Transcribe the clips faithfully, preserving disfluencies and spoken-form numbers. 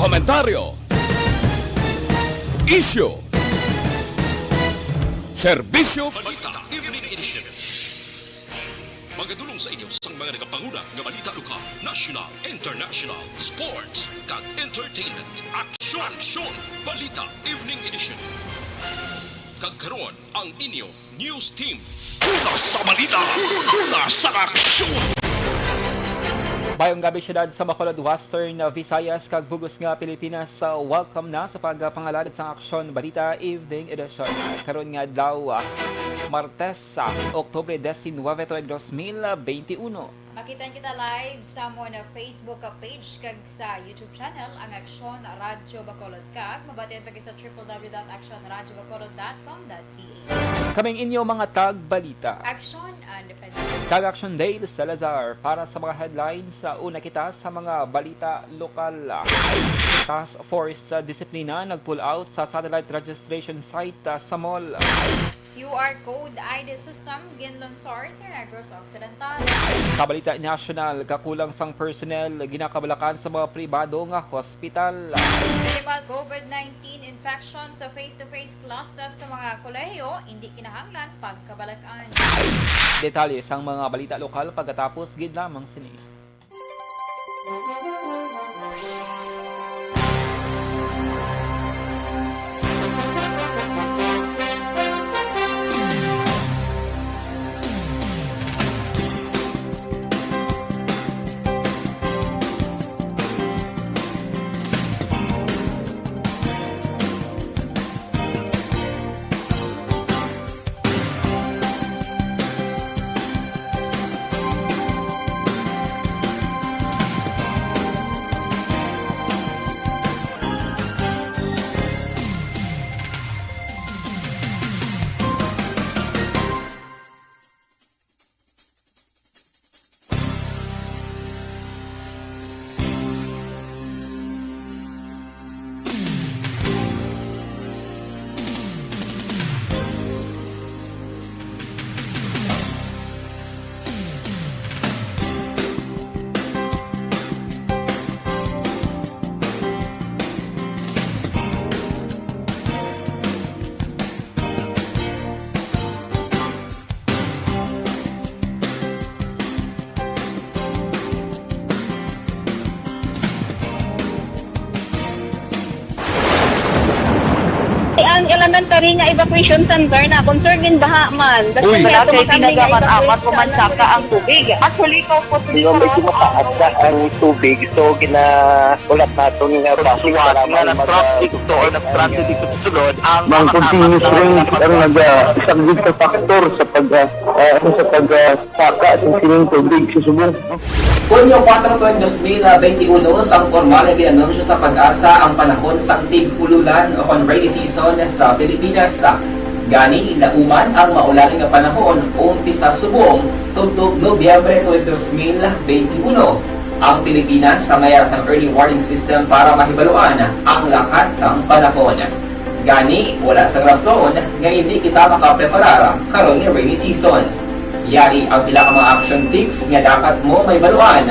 Komentaryo. Isyu. Serbisyo. Balita Evening Edition. Magadulong sa inyo sang mga nagapanguna nga balita lokal, national, international, sports, kag entertainment. Aksyon! Aksyon! Balita Evening Edition. Kag karon, ang inyo News Team. Una sa balita, una sa aksyon. Mayong gabi, siyudad sa Bacolod, Western Visayas, kag bug-os nga Pilipinas. Uh, welcome na sa pagpangalagad sang Aksyon Balita Evening Edition. Karon nga adlaw, uh, Martes, uh, Oktubre diecinueve tuig dos mil veintiuno. Makitaan kita live sa amon Facebook page kag sa YouTube channel, ang Aksyon Radyo Bacolod, kag mabatian pa kita sa triple W dot aksyon radyo bacolod dot com dot P H. Kaming inyo mga tagbalita, Aksyon and Defense. Kag Action Dale Salazar para sa mga headlines. Sa una kita sa mga balita lokal. Task Force sa Disiplina nag-pull out sa satellite registration site, ah, sa mall. Q R code I D system ginlunsor sa Negros Occidental. Sa balita nasyonal, kakulang sang personnel ginakabalakan sa mga pribado nga hospital. Minimal COVID nineteen infection sa face-to-face classes sa mga kolehiyo, indi kinahanglan pagkabalakan. Detalye sang mga balita lokal pagkatapos gid lamang sini. Ang elementary nga evacuation center na concern din baha man. Uy. Kasi may Malaki, tumakami nga tinaga man evacuation apat o man center. Saka ang tubig. Actually, ikaw po, di ba, may tumataas na ang tubig, so ginahulat naton nga basi para nga mag-, nag-transit to or nag-transit dito sa sulod, ang mga continuous rain ang nag-, ah, isang good factor sa pag, ah, ah, sa pag, ah, saka sa sining tubig sa subong. Hunyo kuwatro tuig dos mil benti uno, sang pormal nga gin-anunsyo sa PAGASA ang panahon sang tig-ululan o kon rainy season sa Pilipinas. Gani, nauman ang maulan nga panahon umpisa subong tubtob Nobyembre tuig dos mil benti uno. Ang Pilipinas may ara sang early warning system para mahibaluan ang lakat sang panahon. Gani, wala sang rason nga indi kita makapreparar karon nga rainy season. Yari ang pila ka mga action tips nga dapat mo mahibaluan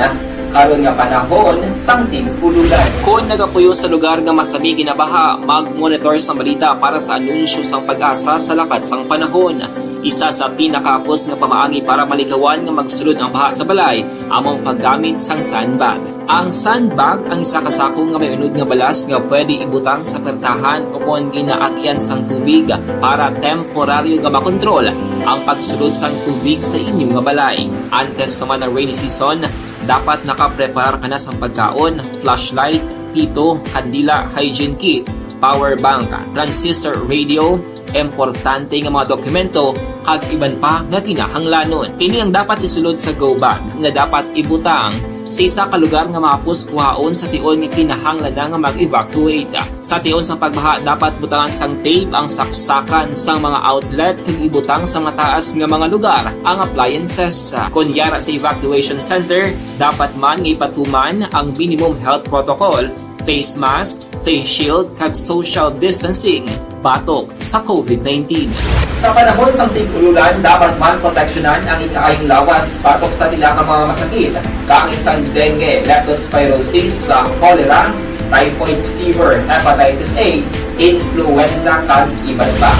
karon nga panahon sang tig-ululan. Kon nagapuyo sa lugar nga masami ginabaha, mag-monitor sang balita para sa anunsyo sang PAGASA sa lakat sang panahon. Isa sa pinakahapos nga pamaagi para malikawan nga magsulod ang baha sa balay amo ang paggamit sang sandbag. Ang sandbag ang isa ka sako nga may unod nga balas nga pwede ibutang sa pertahan o kon ginaagyan sang tubig para temporaryo nga makontrol ang pagsulod sang tubig sa inyo nga balay. Antes pa man ang rainy season, dapat nakapreparar ka na sang pagkaon, flashlight, pito, kandila, hygiene kit, power bank, transistor radio, importante nga mga dokumento, kag iban pa nga kinahanglanon. Ini ang dapat isulod sa go bag nga dapat ibutang sa isa ka lugar nga mahapos kuhaon sa tion nga kinahanglan na nga mag-evacuate. Sa tion sa pagbaha, dapat butangan sang tape ang saksakan sang mga outlet kag ibutang sa mataas nga mga lugar ang appliances. Kon yara sa evacuation center, dapat man nga ipatuman ang minimum health protocol, face mask, face shield, kag social distancing batok sa COVID nineteen. Sa panahon sang tig-ululan, dapat man proteksyonan ang ikaayong lawas batok sa pila ka mga masakit, kaangay sang dengue, leptospirosis, sa cholera, typhoid fever, hepatitis A, influenza, kag iban pa.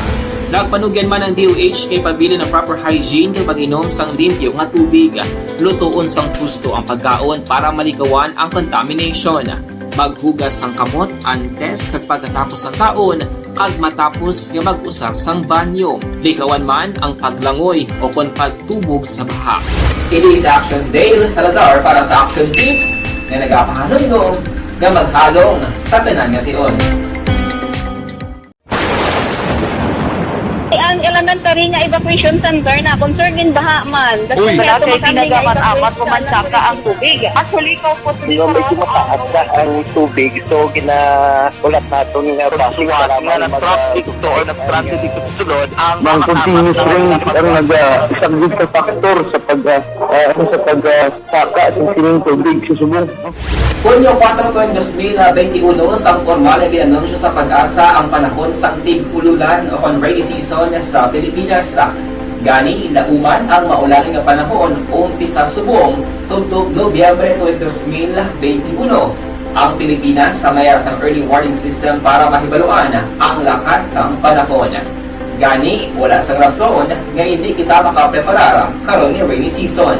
Nagpanugyan man ang D O H kay pabilin ang proper hygiene kag pag-inom sang limpyo nga tubig. Lutoon sang husto ang pagkaon para malikawan ang contamination. Maghugas sang kamot antes kag pagkatapos sang kaon, kag matapos nga mag-usar sang banyo. Likawan man ang paglangoy o kon pagtubog sa baha. Ini si Action Dale Salazar para sa Action Tips nga nagapahanumdom nga maghalong sa tanan nga tion. Ang elementary nga evacuation center na concerned in baha man. Uy. Wala kay ginagamat-amat, pumansaka ang tubig. Actually, ikaw po, Nga medyo mataas na ang tubig, so gina- Ulat naton nga traffic, salamat nga nag-traffic to or nag-transit dito sa sulod ang mga continuous rain ang nag-, ah, isang good factor sa pag, ah, ah, ano, sa pag, ah, saka sa sining tubig sa subong. Hunyo kuwatro, tuig dos mil benti uno, sang pormal nga gin-anunsyo sa PAGASA ang panahon sang tig-ululan o kon rainy season sa Pilipinas. Gani, lauman ang maulan nga panahon, umpisa subong tubtob Nobyembre tuig dos mil benti uno. Ang Pilipinas sa may sang early warning system para mahibaluan ang lakat sang panahon. Gani, wala sang rason nga hindi kita makapreparar karon nga rainy season.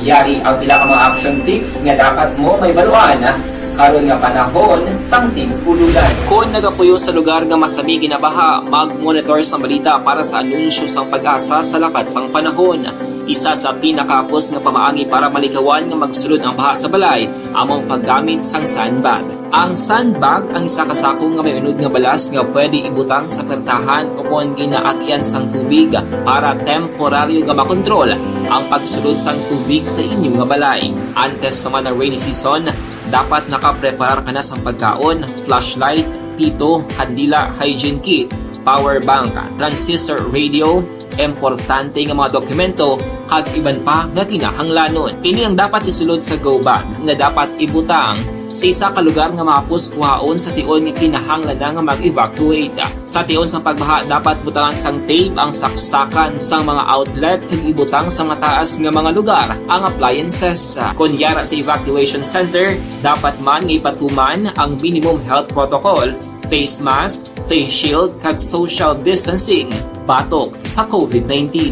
Yari ang pila ka mga action tips nga dapat mo mahibaluan karon nga panahon sang tig-ululan. Kon nagapuyo sa lugar nga masami ginabaha, mag-monitor sa balita para sa anunsyo sang PAGASA sa lakat sang panahon. Isa sa pinakahapos nga pamaagi para malikawan nga magsulod ang baha sa balay amo ang paggamit sang sandbag. Ang sandbag ang isa ka sako nga may unod nga balas nga pwede ibutang sa pertahan o kon ginaagyan sang tubig para temporaryo nga makontrol ang pagsulod sang tubig sa inyo nga balay. Antes pa man ang rainy season, dapat nakapreparar ka na sang pagkaon, flashlight, pito, kandila, hygiene kit, power bank, transistor radio, importante nga mga dokumento, kag iban pa nga kinahanglanon. Ini ang dapat isulod sa go bag nga dapat ibutang sa isa ka lugar nga mahapos kuhaon sa tion nga kinahanglan na nga mag-evacuate. Sa tion sang pagbaha, dapat butangan sang tape ang saksakan sang mga outlet kag ibutang sa mataas nga mga lugar ang appliances. Kon yara sa evacuation center, dapat man nga ipatuman ang minimum health protocol, face mask, face shield, kag social distancing batok sa COVID nineteen.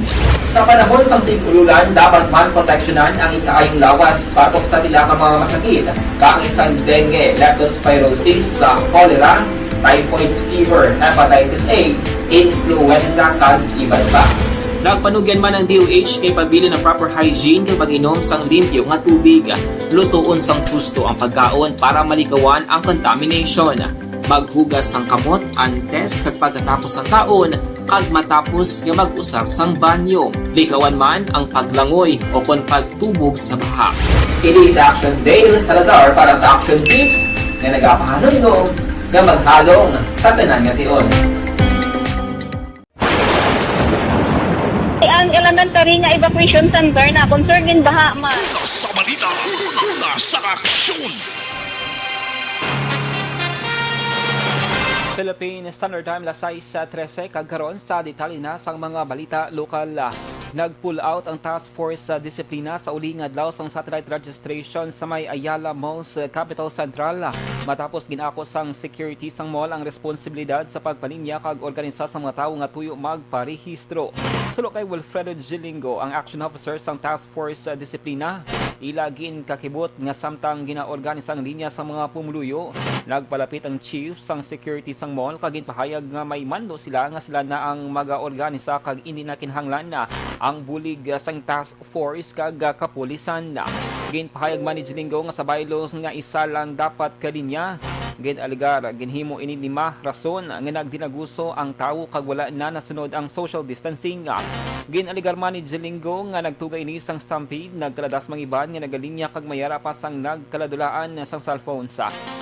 Sa panahon sang tig-ululan, dapat man proteksyonan ang ikaayong lawas batok sa pila ka mga masakit, kaangay sang dengue, leptospirosis, sa cholera, typhoid fever, hepatitis A, influenza, kag iban pa. Nagpanugyan man ang D O H kay pabilin ang proper hygiene kag pag-inom sang limpyo nga tubig. Lutoon sang husto ang pagkaon para malikawan ang contamination. Maghugas sang kamot antes kag pagkatapos sang kaon, kag matapos nga mag-usar sang banyo. Likawan man ang paglangoy o kon pagtubog sa baha. Ini si Action Dale Salazar para sa Action Tips nga nagapahanumdom nga maghalong sa tanan nga tion. Ang elementary nga evacuation center na concerned in baha man. Una sa balita, una sa aksyon. Philippine Standard Time, alas sais trese, kag karon sa detalye na sang mga balita lokal. Nag-pull out ang Task Force sa Disiplina sa uli nga adlaw sang satellite registration sa may Ayala Mall sa Capital Central, matapos gin-ako sang security sang mall ang responsibilidad sa pagpalinya kag organisa sa mga tawo nga tuyo magparehistro. Suno kay Wilfredo Gilingo, ang action officer sang Task Force sa Disiplina, ila ginkakibot nga samtang ginaorganisa ang linya sa mga pumuluyo, nagpalapit ang chief sang security sang mall kag ginpahayag nga may mando sila nga sila na ang magaorganisa kag indi na kinahanglan na ang bulig sang task force kag, ah, kapulisan. Ginpahayag man ni Gilingo nga sa bylaws nga isa lang dapat ka linya. Gin-alegar, ginhimo ini lima rason nga nagdinaguso ang tawo kag wala na nasunod ang social distancing. Gin-alegar man ni Gilingo nga nagtuga ini sang stampede, nagkaladas mang iban nga nagalinya kag mayara pa sang nagkaladulaan sang cellphones.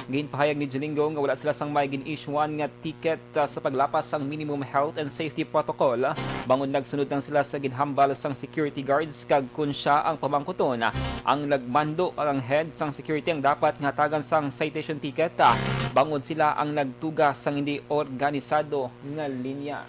Ginpahayag ni Gilingo nga wala sila sang may gin-issuean nga ticket, ah, sa paglapas sang minimum health and safety protocol, bangod nagsunod lang sila sa ginhambal sang security guards, kag kon sia ang pamangkuton, ang nagmando kag ang head sang security ang dapat nga hatagan sang citation ticket, ah, bangod sila ang nagtuga sang hindi organisado nga linya.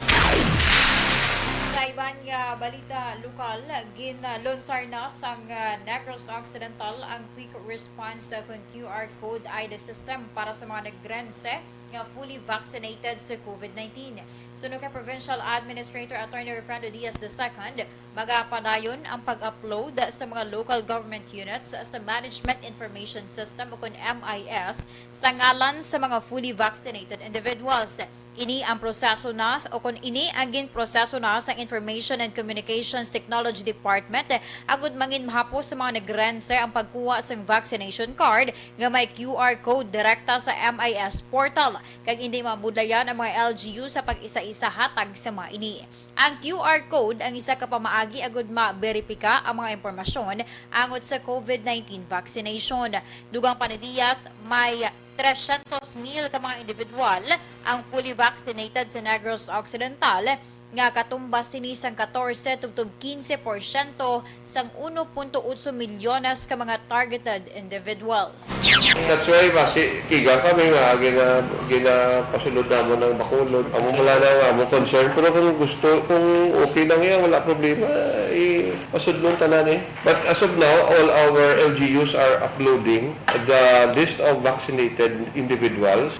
Sa iban nga balita lokal, ginlunsar na sang, ah, Negros Occidental ang Quick Response, ah, kun Q R Code I D system para sa mga Negrense nga fully vaccinated sa COVID nineteen. Suno kay Provincial Administrator Attorney Refrando Diaz the second, magapadayon ang pag-upload sa mga local government units sa Management Information System o kun M I S sa ngalan sa mga fully vaccinated individuals. Ini ang proseso na, o kun ini ang ginproseso na sa Information and Communications Technology Department, agud mangin mahapos sa mga Negrense ang pagkuha sang vaccination card nga may Q R code direkta sa M I S portal, kag indi mabudlayan ang mga L G U sa pag-isa-isa hatag sa mga ini. Ang Q R code ang isa ka pamaagi agud maberipika ang mga impormasyon angot sa COVID nineteen vaccination. Dugang pa ni Diaz, may tresyentos mil ka mga individual ang fully vaccinated sa Negros Occidental, nga katumbas sini sang katorse tubtob kinse porsyento sang uno punto otso milyones ka mga targeted individuals. That's why basi kiga kami nga gina-, ginapasulod namon ang Bacolod. Amo man lang ang among concern. Pero kung gusto, kung okay lang yan, wala problema, ipasudlon tanan eh. But as of now, all our L G Us are uploading the list of vaccinated individuals.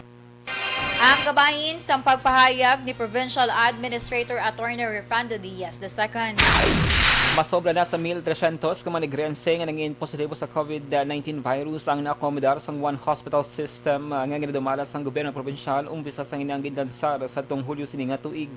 Ang kabahin sang pagpahayag ni Provincial Administrator Attorney Refrando Diaz the second. Masobra na sa mil tresyentos ka mga Negrense nga nangin positibo sa COVID nineteen virus ang naakomodar sang One Hospital System, ah, nga ginadumala sang gobyerno probinsyal umpisa sang ini ang ginlansar sa tong Hulyo sini nga tuig.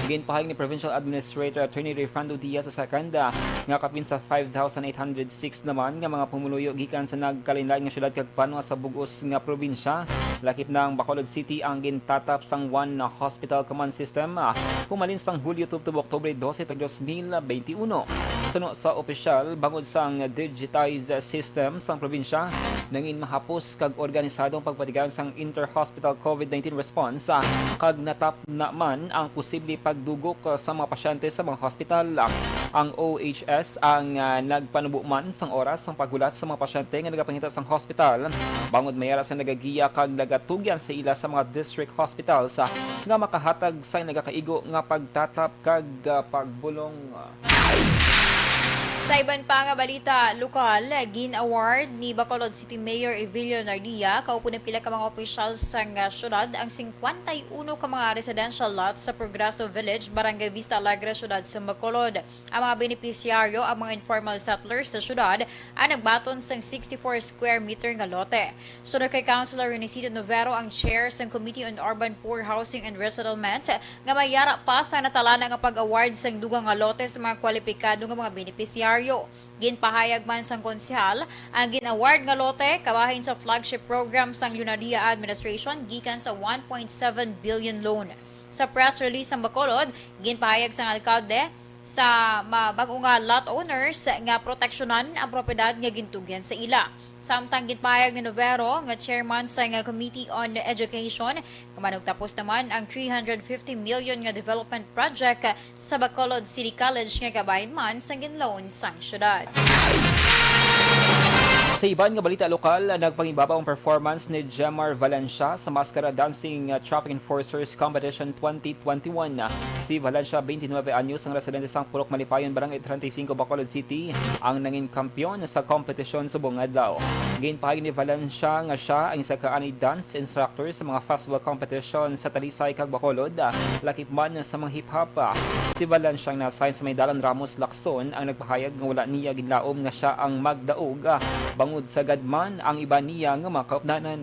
Ginpahayag ni Provincial Administrator Attorney Refrando Diaz the second, ah, nga kapin sa five thousand eight hundred six naman nga mga pumuluyo gikan sa nagkalainlain nga syudad kag banwa sa bug-os nga probinsya, lakip na ang Bacolod City ang gintatap sang One Hospital Command System, ah, humalin sang Hulyo tubtob Oktubre dose, tuig dos mil benti uno. Suno sa opisyal, bangod sang digitized system sang probinsya, nangin mahapos kag organisado ang pagpatigayon sang inter-hospital COVID nineteen response, ah, kag natap na man ang posible pagdugok, ah, sa mga pasyente sa mga hospital. Ang O H S ang, ah, nagpanubo man sang oras sang paghulat sa mga pasyente nga nagapangita sang hospital, bangod may ara sang nagagiya kag nagatugyan sa ila sa mga district hospitals, ah, nga makahatag sang nagakaigo nga pagtatap kag, ah, pagbulong. Sa iban pa nga balita lokal, gin-award ni Bacolod City Mayor Evilio Nardia kaupo ng pila ka mga opisyal sang, ah, syudad ang singkwenta y uno ka mga residential lots sa Progreso Village, Barangay Vista Alegre, syudad sa Bacolod. Ang mga benepisyaryo, ang mga informal settlers sa syudad, ang nagbaton sang sixty-four square meter nga lote. Sunod kay Councilor Renisito Novero, ang chair sang Committee on Urban Poor, Housing and Resettlement, nga may ara pa sa natalana nga pag-award sang dugang nga lote sa mga kwalipikado nga mga benepisyaryo. Ginpahayag man sang konsehal, ang gin-award nga lote kabahin sa flagship program sang Leonadia Administration gikan sa one point seven billion loan. Sa press release sang Bacolod, ginpahayag sang alkalde sa ma-, bag-o nga lot owners nga proteksyonan ang propiedad nga gintugyan sa ila. Samtang ginpahayag ni Novero nga chairman sang Committee on Education, nga manugtapos naman ang three hundred fifty million nga development project sa Bacolod City College nga kabahin man sang ginloan sang syudad. Sa iban nga balita lokal, nagpangibabaw ang performance ni Jemar Valencia sa Mascara Dancing, uh, Traffic Enforcers Competition twenty twenty-one. Si Valencia, twenty-nine anyos, ang residente sang Purok Malipayon, Barangay thirty-five, Bacolod City, ang nangin kampiyon sa kompetisyon subong adlaw. Ginpahayag ni Valencia nga sia ang isa ka ani dance instructor sa mga festival competition sa Talisay kag Bacolod, lakip man sa mga hip-hop. Si Valencia nga na-assign sa may Dalan Ramos Lacson ang nagpahayag nga wala niya ginlaom nga sia ang magdaog, bangod sagad man ang iban niya nga mga kaupdanan.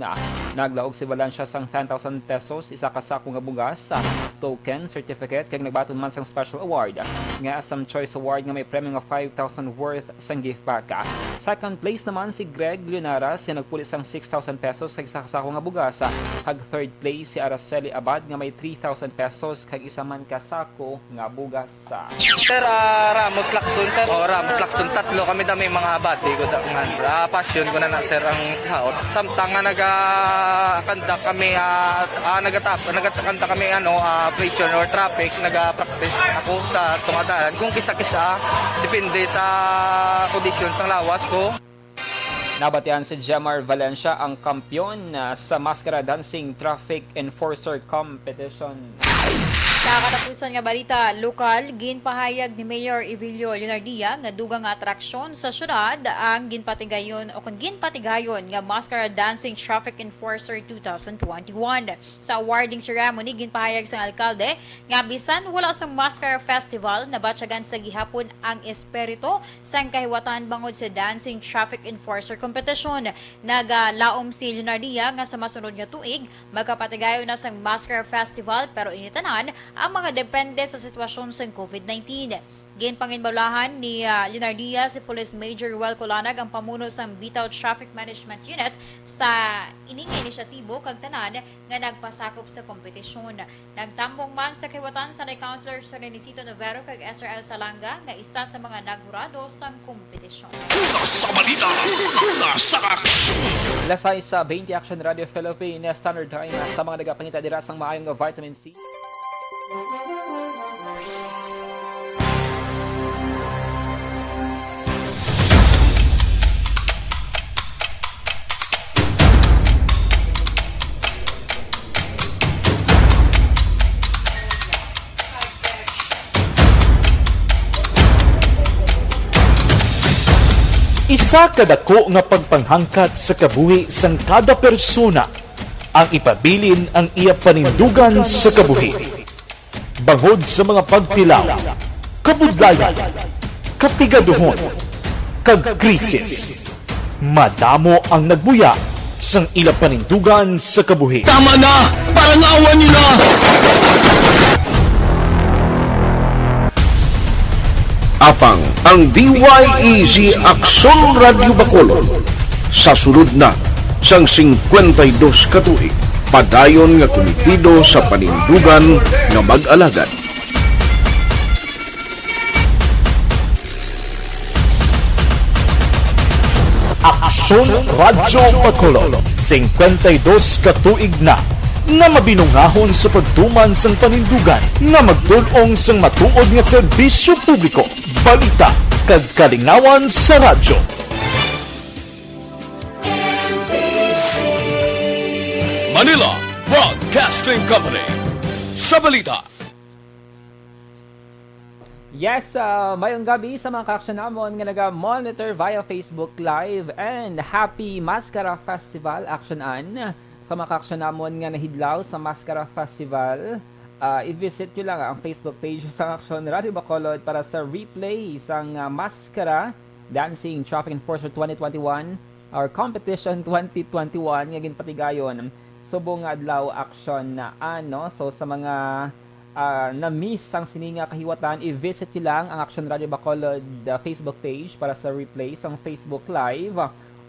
Naglaog si Valencia sang ten thousand pesos, isa ka sako nga bugas, token, certificate, kag nagbaton man sang special award nga SM Choice Award nga may premyo nga five thousand worth sang gift pack. Second place naman si Greg Leonaras nga nagpuli sang six thousand pesos kag isa ka sako nga bugas, kag third place si Araceli Abad nga may three thousand pesos kag isa man ka sako nga bugas. Sir, ah, Ramos Lacson, sir. Oh, Ramos Lacson, tatlo kami da may mga bati ko da nga, ah, passion ko na na, sir, ang sa haot. Samtang nga naga-conduct kami, ah, ah, nagatap-, naga-conduct kami, ano, ah, operation or traffic, naga-practice ako sa tungadalan. Kung kisa-kisa, depende sa kondisyon sang lawas ko. Nabatian si Jemar Valencia ang kampiyon, ah, sa Mascara Dancing Traffic Enforcer Competition. Sa Sa katapusan nga balita lokal, ginpahayag ni Mayor Evilio Leonardia nga dugang nga atraksyon sa syudad ang ginpatigayon o kon ginpatigayon nga Mascara Dancing Traffic Enforcer two thousand twenty-one. Sa awarding ceremony, ginpahayag sang alkalde nga bisan wala sang Mascara Festival, nabatyagan sa gihapon ang espiritu sang kahiwatan bangod sa Dancing Traffic Enforcer Competition. Nagalaom si Leonardia nga sa masunod nga tuig, magkapatigayon na sang Mascara Festival, pero ini tanan ang mga depende sa sitwasyon sang covid nineteen. Ginpanginbawlahan ni, ah, Leonardia si Police Major Ruel Colanag, ang pamuno sang Bitaw Traffic Management Unit, sa ini nga inisyatibo kag tanan nga nagpasakop sa kompetisyon. Nagtambong man sa kahiwatan Sanay Councilor Renesito Novero kag Israel Salanga nga isa sa mga naghurado sang kompetisyon. Una sa balita, una sa aksyon. Alas sais sa twenty, Action Radio Philippines Standard Time. Sa mga nagapangita dira sang maayong vitamin C. Isa ka dako nga pagpanghangkat sa kabuhi sang kada persona ang ipabilin ang iya panindugan sa kabuhi. Bangod sa mga pagtilaw, kabudlayan, kapigaduhon, kag krisis, madamo ang nagbuya sang ila panindugan sa kabuhi. Tama na! Parangawan niyo na! Apang ang D Y E G Aksyon Radyo Bacolod sa sulod na sang singkwenta y dos ka tuig, padayon nga kumitido sa panindugan nga mag-alagad. Aksyon Radyo Bacolod, singkwenta y dos ka tuig na nga mabinungahon sa pagtuman sang panindugan nga magtul-ong sang matuod nga serbisyo publiko, balita, kag kalingawan sa radyo. Manila Broadcasting Company, sa balita. Yes, ah, mayong gabi sa mga kaaksyon namon nga naga-monitor via Facebook Live, and happy Mascara Festival, Aksyon An. Sa mga kaaksyon namon nga nahidlaw sa Mascara Festival, ah, i-visit nyo lang ang Facebook page sang Aksyon Radio Bacolod para sa replay sang, ah, Mascara Dancing Traffic Enforcer twenty twenty-one or Competition twenty twenty-one nga ginpatigayon subong nga adlaw, Aksyon An, no? So, sa mga ah, na-miss sang sini nga kahiwatan, i-visit nyo lang ang Action Radio Bacolod, ah, Facebook page para sa replay sang Facebook Live.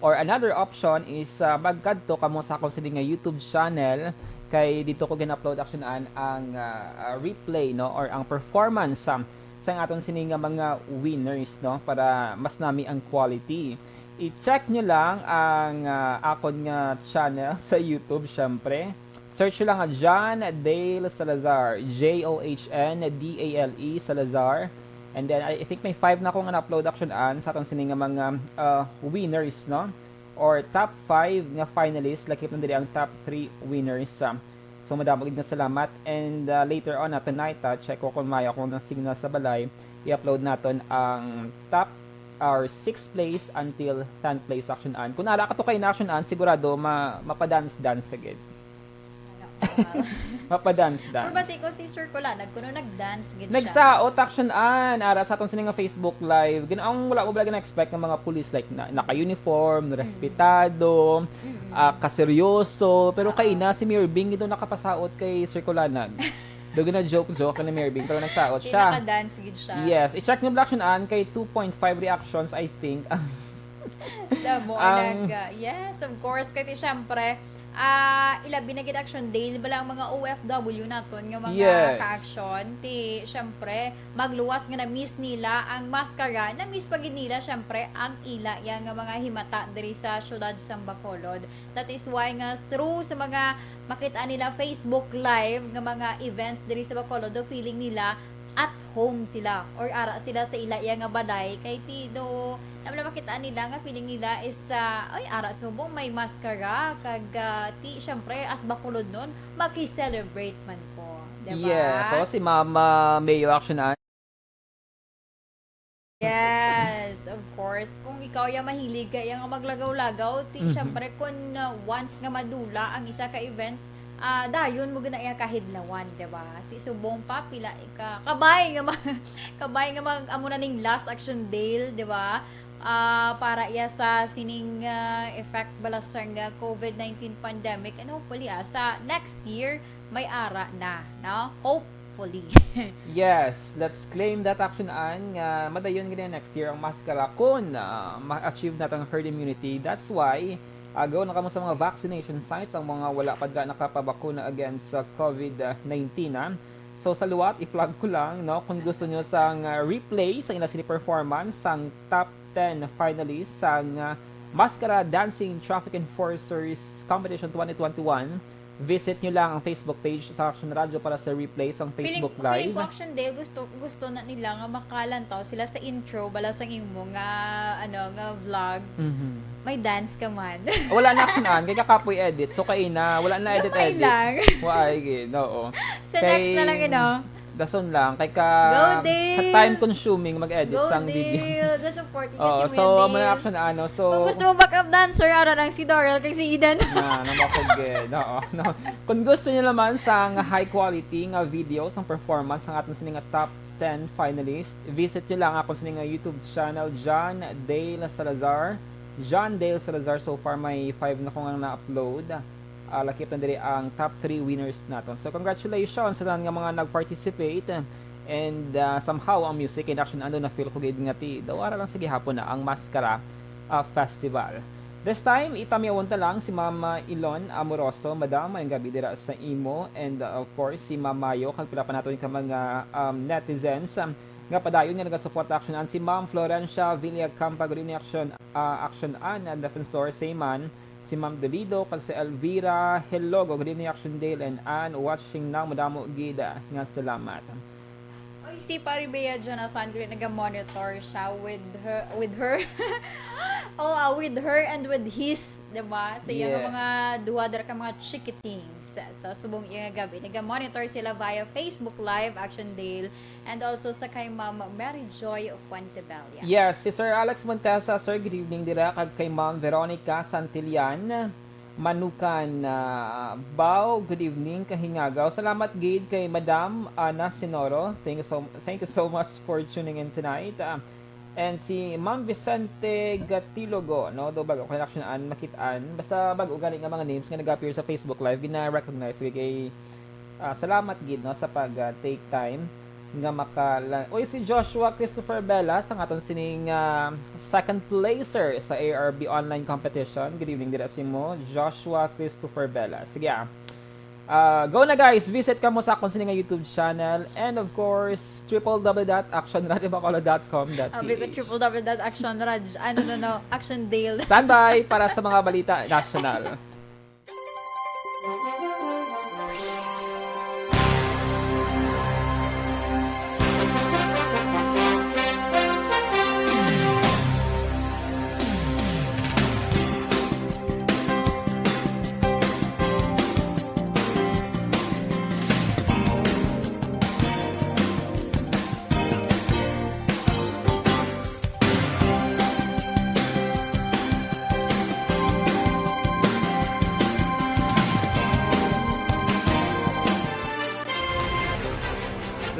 Or another option is, ah, magkadto kamo sa akon sini nga YouTube channel, kay dito ko gin-upload, Action An, ang, ah, ah, replay, no, or ang performance, ah, sang aton sini nga mga winners, no, para mas nami ang quality. I-check nyo lang ang, ah, akon nga channel sa YouTube, syempre. Search nyo lang nga John Dale Salazar, J O H N D A L E Salazar. And then, I I think may five na akong na-upload, Action An, sa atong sini nga mga, uh, winners, no? Or top five nga finalists, lakip na diri ang top three winners, ah. So, madamo gid nga salamat. And, uh, later on, ah, tonight, ah, check ko kung maayo akong signal sa balay, i-upload naton ang top or sixth place until tenth place, Action An. Kung ara ka to kay na, Action An, sigurado ma-, mapadance-dance ka gid. Ano, ah, mapadance-dance. Pero bati ko si Sir Kulanag, kuno nag-dance gid siya. Nagsaot, Action An, ara sa aton sini nga Facebook Live. Gin-, ang wala mo bala gina-expect nga mga pulis, like, na, naka-uniform, mm, respetado, mm, ah, kaseryoso. Pero, oo, kay na si Mirbing gid nakapasaot kay Sir Kulanag. Do gina-joke-joke ni Mirbing, pero nagsaot siya. Naka-dance gid siya. Yes, i-check nyo bala, Action An, kay two point five reactions, I think, ang Damo ang nag-, ah, yes, of course. Kay ti, syempre, ah, ilabi na gid, Action, dahil bala ang mga O F W naton nga mga, yes, ka-action. Ti, syempre, magluwas nga na-miss nila ang Mascara, na-miss pa gid nila, syempre, ang ila ya nga mga himata diri sa syudad sang Bacolod. That is why nga through sa mga makita nila Facebook Live nga mga events diri sa Bacolod, do feeling nila at home sila or ara sila sa ila iya nga balay, kay ti do naman makita nila nga feeling nila is, ah, ay, ara subong may maskara kag, ah, ti syempre as Bacolodnon, maki-celebrate man ko, di ba? Yes, so si Mama Mayo Action An- Yes, of course. Kung ikaw ya mahilig ka ya nga maglagaw-lagaw, ti Mhm. syempre kung, ah, once nga madula ang isa ka event, ah, dayon mo gina iya kahidlawan, di ba? Ti subong pa pila ka kabay nga ma-, kabay nga mag amo na ning last Action Dale, di ba? Ah, para iya sa sining, ah, effect bala sang, ah, COVID nineteen pandemic, and hopefully, ah, sa next year may ara na, no? Hopefully. Yes, let's claim that, Action An, nga madayon gid next year ang maskara kun, ah, ma-achieve nato ang herd immunity. That's why, agaw na kamo sa mga vaccination sites ang mga wala pa dira nakapabakuna against sa COVID nineteen, ah. So, sa liwat, i-plug ko lang, no, kung gusto nyo sang, ah, replay sa ila sini performance sang top ten finalists sang, ah, Maskara Dancing Traffic Enforcers Competition twenty twenty-one, visit nyo lang ang Facebook page sa Action Radio para sa replay sang Feeling, Facebook feeling ko, Live. Action Dale, gusto, gusto na nila nga makalantaw sila sa intro, bala sang imo nga, ano, nga vlog. Mhm. May dance ka man. Wala na, Action An, kay kakapoy edit. So, kaina, wala na edit, Gamay edit. lang. Waay gid, oo. Sa next na lang, Kay, you know. dason lang, kay ka, Go, Dale! ka time consuming mag-edit Go, sang video. Dale! Go support, kasi Oo, mo so, yan, amo na, Dale. Action An, no? So, Kung gusto mo backup dancer, ara lang si Doral kag si Eden. Na, namakod gid. Oo, no? Kung gusto nyo naman sang high quality nga video sang performance sang aton sini nga top ten finalist, visit nyo lang akon sini nga YouTube channel, John Dale Salazar. John Dale Salazar, so far may five na ko nga na-upload. Ah, lakip na diri ang top three winners naton. So, congratulations sa tanan nga mga nag-participate. And, ah, somehow, ang music and Action An, na-feel ko gid nga ti, daw ara lang sa gihapon na ang Maskara, ah, Festival. This time, itamyawon ta lang si Ma'am, ah, Ilon Amoroso. Madam, maayong gabi dira sa imo. And, ah, of course, si Ma'am Mayo, kag pila pa naton ka mga, um, netizens, um, nga padayon nga nagasuporta Action An. Si Ma'am Florencia Villacampa, good evening, Action, ah, Action An, and Defensor, same man. Si Ma'am Dolido, kag si Elvira Helogo, good evening, Action Dale and Ann, watching now, madamo gid, ah, nga salamat. Oy, si Pare Bea Jonathan, gali naga-monitor siya with her, with her. Oh, ah, with her and with his, di ba? Sa iya nga Yeah. mga duha dira ka mga chikitings. So, subong iya nga gabi, naga-monitor sila via Facebook Live, Action Dale, and also sa kay Ma'am Mary Joy Fuentebella. Yes, si Sir Alex Montesa, sir, good evening dira, kag kay Ma'am Veronica Santillan. Manukan, ah, Bao, good evening, kahingagaw. Salamat gid kay Madam Ana Sinoro. Thank you so, thank you so much for tuning in tonight. Ah, and si Ma'am Vicente Gatilogo, no? Do bago ko na Action An makit-an. Basta bago gani nga mga names nga nag-appear sa Facebook Live, gina-recognize ko kay, ah, salamat gid, no, sa pag, ah, take time nga makala-, oy, si Joshua Christopher Velas, ang aton sining, ah, second placer sa A R B online competition. Good evening dira sa imo, Joshua Christopher Velas. Sige, ah. Ah, go na, guys, visit kamo sa akon sini nga YouTube channel, and of course, triple W dot action radio bacolod dot com dot P H. Abi ko, triple W dot action raj-, ano, no, no, Action Dale. Standby para sa mga balita nasyonal.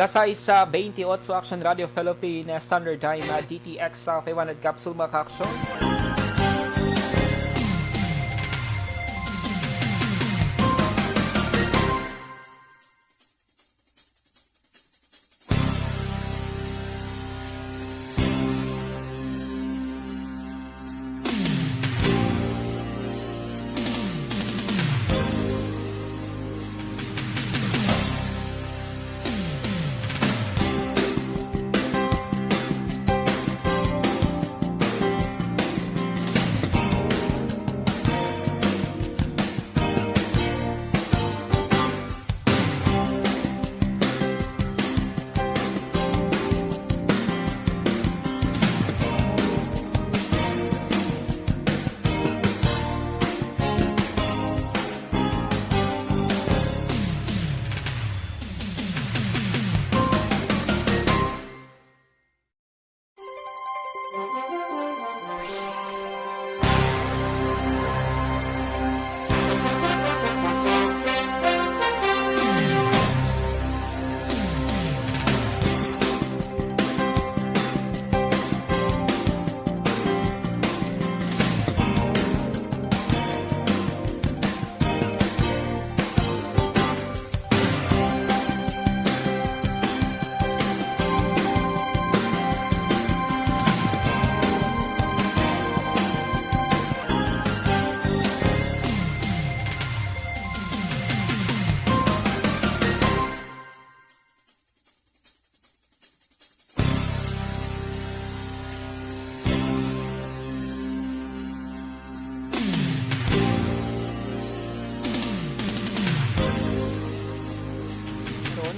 Las sais sa bentiocho, Action Radio Philippines Standard Time, D T X sa five hundred capsule, mga ka-action.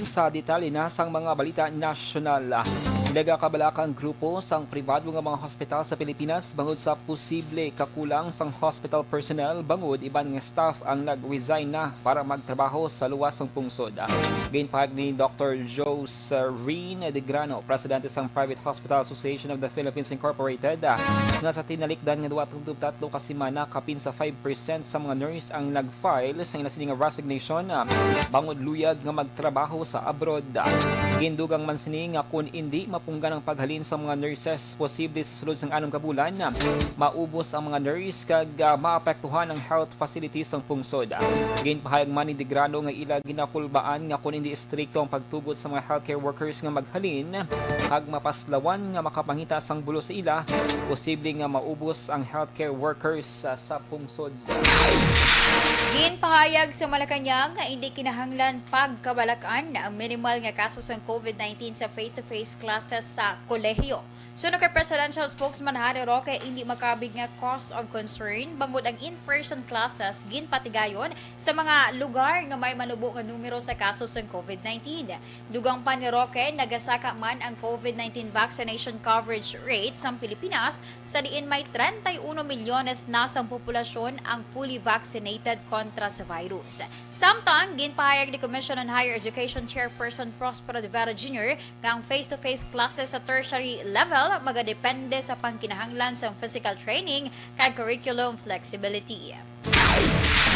Sa detalye na sang mga balita nasyonal, nagakabalaka ang grupo sang pribado nga mga hospital sa Pilipinas bangod sa posible kakulang sang hospital personnel, bangod iban nga staff ang nag-resign na para magtrabaho sa luwas sang pungsod. Ginpahayag ni Doktor Joserene De Grano, presidente sang Private Hospital Association of the Philippines Incorporated, nga sa tinalikdan nga duha tubtob tatlo ka semana, kapin sa five percent sa mga nurse ang nag-file sa ila sini nga resignation, ah, bangod luyag nga magtrabaho sa abroad. Gindugang man sini nga kon indi mapunggan ang paghalin sa mga nurses, posible sa sulod sang anom ka bulan, ah, maubos ang mga nurse kag, ah, maapektuhan ang health facilities sang pungsod. Ginpahayag man ni De Grano nga ila ginakulbaan nga kon indi istrikto ang pagtugot sa mga healthcare workers nga maghalin, kag mapaslawan nga makapangita sang bulos sa ila, posible nga maubos ang healthcare workers sa, sa pungsod. Ginpahayag sa Malacañang nga indi kinahanglan pagkabalak-an ang minimal nga kaso sang covid nineteen sa face-to-face classes sa kolehiyo. Suno kay Presidential Spokesman Harry Roque, indi makabig nga cause of concern bangod ang in-person classes ginpatigayon sa mga lugar nga may manubo nga numero sa kaso sang covid nineteen. Dugang pa ni Roque, nagasaka man ang covid nineteen vaccination coverage rate sang Pilipinas, sa diin may treinta y uno milyones na sang populasyon ang fully vaccinated kontra sa virus. Samtang, ginpahayag ni Commission on Higher Education Chairperson Prospero Rivera Junior nga ang face-to-face classes sa tertiary level magadepende sa pangkinahanglan sang physical training kag curriculum flexibility.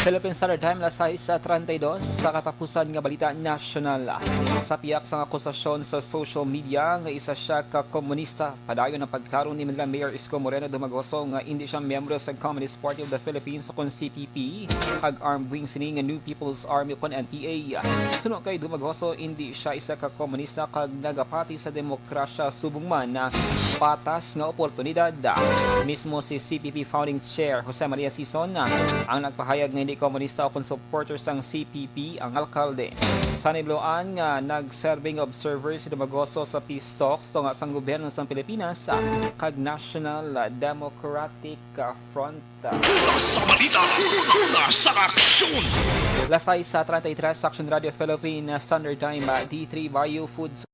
Philippine Standard Time, alas sais treinta y dos, sa katapusan nga balita nasyonal. Sa pihak sang akusasyon sa social media nga isa sia ka komunista, padayon ang pagklaro ni Manila Mayor Isko Moreno Dumagoso nga indi sia miyembro sa Communist Party of the Philippines ukon C P P, kag armed wing sini nga New People's Army ukon N P A. Suno kay Dumagoso, indi sia isa ka komunista kag nagapati sa demokrasya subong man patas nga oportunidad. Mismo si C P P founding chair Jose Maria Sison ang nagpahayag nga hindi komunista ukon supporter sang C P P ang alkalde. Sa nibloan nga nagserbing observer si Dumagoso sa peace talks tunga sang gobyerno sang Pilipinas kag National Democratic Front. Una sa balita, una sa aksyon. Alas sais treinta y tres, Action Radio Philippine Standard Time, D three Bio Foods.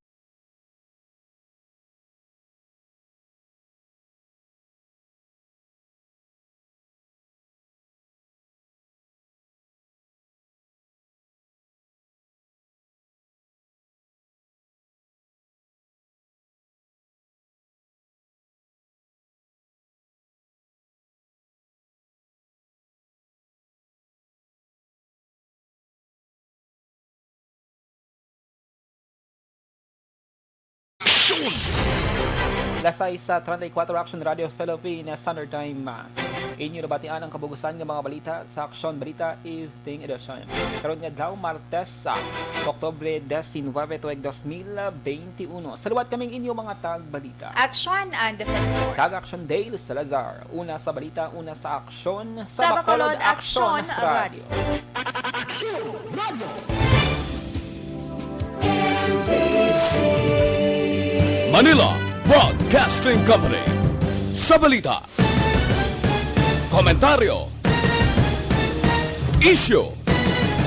Aksyon! Alas sais treinta y cuatro, Action Radio Philippine Standard Time. Inyo nabatian ang kabug-usan nga mga balita sa Aksyon Balita Evening Edition. Karon nga adlaw, Martes, sa Oktubre diecinuebe, tuig dos mil veintiuno. Sa liwat kaming inyo mga tagbalita. Aksyon ang Defensor. Kag Aksyon Dale Salazar. Una sa balita, una sa aksyon. Sa Bacolod, Aksyon Radio. Manila Broadcasting Company. Sa balita, komentaryo, isyu,